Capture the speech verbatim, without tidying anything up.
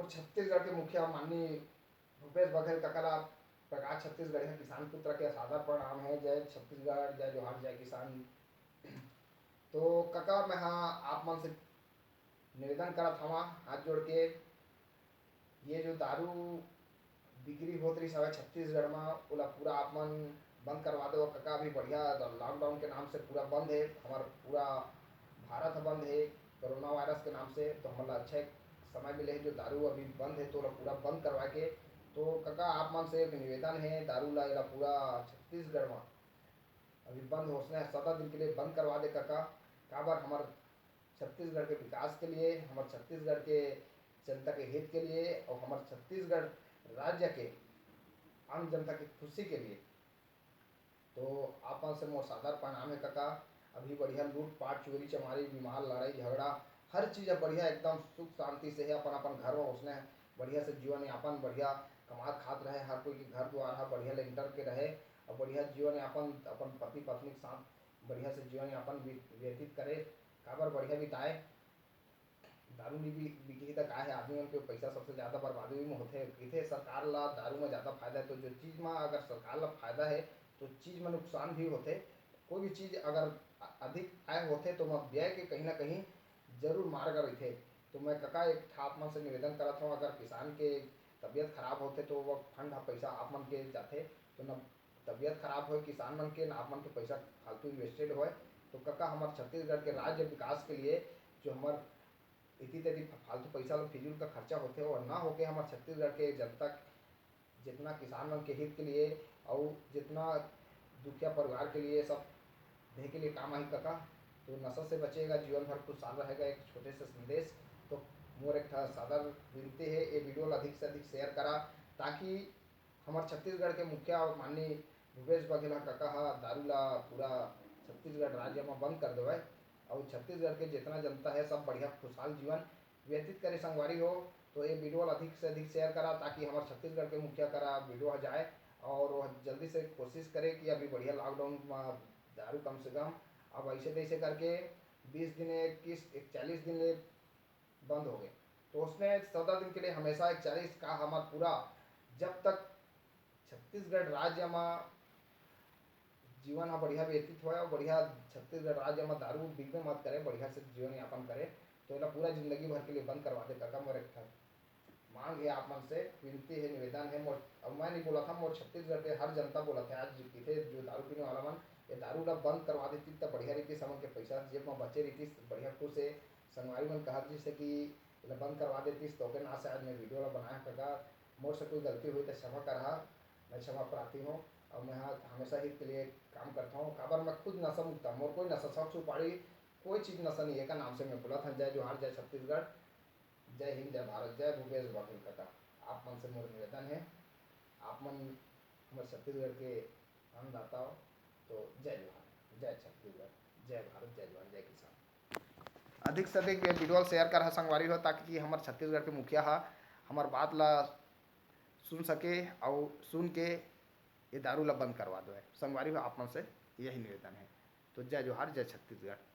छत्तीसगढ़ के मुखिया माननीय भूपेश बघेल कका ला प्रकाश छत्तीसगढ़िया किसान पुत्र के सादर प्रणाम हे। जय छत्तीसगढ़, जय जोहार, जय किसान। तो कका, मैं हा आप मन से निवेदन करत हवा हाथ जोड़ के, ये जो दारू बिक्री होत रहिस हवय छत्तीसगढ़ म, ओला पूरा आप मन बंद करवा देव कका। अभी बढ़िया lockdown के नाम से पूरा बंद हे, हमर पूरा भारत ह बंद हे कोरोना वायरस के नाम से। तो हमन ला अच्छा एक समय मिले हे, जो दारू अभी बंद हे, तो ओला पूरा बंद करवा के। तो कका, आप मन से एक निवेदन हे, दारू ला, एला पूरा छत्तीसगढ़ म अभी बंद होसना हे, सदा दिन के लिए बंद करवा दे कका। काबर हमर छत्तीसगढ़ के विकास के लिए, हमर छत्तीसगढ़ के जनता के हित के लिए और हमर छत्तीसगढ़ राज्य के आम जनता के खुशी के लिए। तो आप मन से मोर सादर प्रणाम हे कका। अभी बढ़िया लूटपाट, चोरी चमारी, बीमार, लड़ाई झगड़ा, हर चीज अब बढ़िया एकदम सुख शांति से हे। अपन अपन घर में ओसने बढ़िया से जीवन यापन, बढ़िया कमात खात रहे, हर कोई के घर द्वार ह बढ़िया लेंटर के रहे और बढ़िया जीवन यापन अपन पति पत्नी के साथ बढ़िया से जीवन यापन व्य-, व्यतीत करे। काबर बढ़िया बिताए। दारू नी बि-, बिकही त का हे, आदमी मन के पैसा सबसे ज्यादा बर्बादी में होथे। कहिथे सरकार ला दारू में ज्यादा फायदा हे, तो जो चीज में अगर सरकार ला फायदा हे तो चीज में नुकसान भी होथे। कोई भी चीज अगर अ-, अधिक आय होथे तो ओमा व्यय के कहीं ना कहीं जरूर मार्ग रहिथे। तो मैं कका एक ठा आप मन से निवेदन करत हूँ, अगर किसान के तबीयत खराब होथे तो वो फंड ह पैसा आप मन के जाथे, तो न तबीयत खराब होए किसान मन के, न आप मन के पैसा फालतू इन्वेस्टेड होए। तो कका, हमर छत्तीसगढ़ के राज्य विकास के लिए जो हमर इति तेति फालतू पैसा ल फिजूल का खर्चा होथे, वो ना होके हमर छत्तीसगढ़ के जनता, जितना किसान मन के हित के लिए और जितना दुखिया परिवार के लिए, सब देह के लिए काम आही कका। तो नशा से बचेगा, जीवन भर खुशहाल रहेगा, एक छोटे से संदेश। तो मोर एक ठा सादर विनती हे, ये वीडियो ला अधिक से अधिक शेयर करा, ताकि हमर छत्तीसगढ़ के मुखिया माननीय भूपेश बघेल ह कका ह दारू ला पूरा छत्तीसगढ़ राज्य म बंद कर देवय और छत्तीसगढ़ के जितना जनता हे सब बढ़िया खुशहाल जीवन व्यतीत करे संगवारी हो। तो ये वीडियो ला अधिक से अधिक शेयर करा, ताकि हमर छत्तीसगढ़ के मुखिया करा वीडियो ह जाए और वो जल्दी से कोशिश करे कि अभी बढ़िया लॉकडाउन म दारू कम से कम अब ऐसे तैसे करके बीस दिन, इक्कीस, इकतालीस दिन ले बंद हो गए। तो उसने चौदह दिन के लिए हमेशा इकतालीस का हमर पूरा, जब तक छत्तीसगढ़ राज्य म जीवन ह बढ़िया व्यतीत होय और बढ़िया छत्तीसगढ़ राज्य म दारू बिकबे मत करे, बढ़िया से जीवन यापन करे, तो एला पूरा जिंदगी भर के लिए बंद करवा दे कका। मोर एक ठन मांग हे आप मन से, विनती हे, निवेदन हे मोर, अउ मैं नहीं बोलत हूँ, मोर छत्तीसगढ़ के हर जनता बोलत हे। आज किथे जो दारू पीने वाला मन, ये दारू ला बंद करवा देती त बढ़िया रहितिस, हमन के पैसा जेब म बचे रहितिस, बढ़िया खुश हे। संगवारी मन कहत जिसे कि एला बंद करवा देतिस तो ओके ना से आज मैं वीडियो ला बनाया कका। मोर से कोई गलती हुई तो क्षमा करहा, मैं क्षमा प्रार्थी हूँ। और मैं हा हमेशा हित के लिए काम करता हूँ, काबर मैं खुद नशा मुक्त हूँ, मोर कोई नशा, शौक सुपारी, कोई चीज नशा नहीं है का नाम से मैं बोलत हूँ। जय जोहार, जय छत्तीसगढ़, जय हिंद, जय भारत, जय भूपेश बघेल कका। आप मन से मोर निवेदन है, आप मन हमर छत्तीसगढ़ के अन्नदाता हो, तो जय जोहार, जय छत्तीसगढ़, जय भारत, जय जवान, जय किसान। अधिक से अधिक ये वीडियो शेयर करहा संगवारी हो, ताकि हमर छत्तीसगढ़ के मुखिया हा हमर बात ला सुन सके, अउ सुन के ये दारू ला बंद करवा दो। संगवारी हो, आप मन से यही निवेदन है। तो जय जोहार, जय छत्तीसगढ़।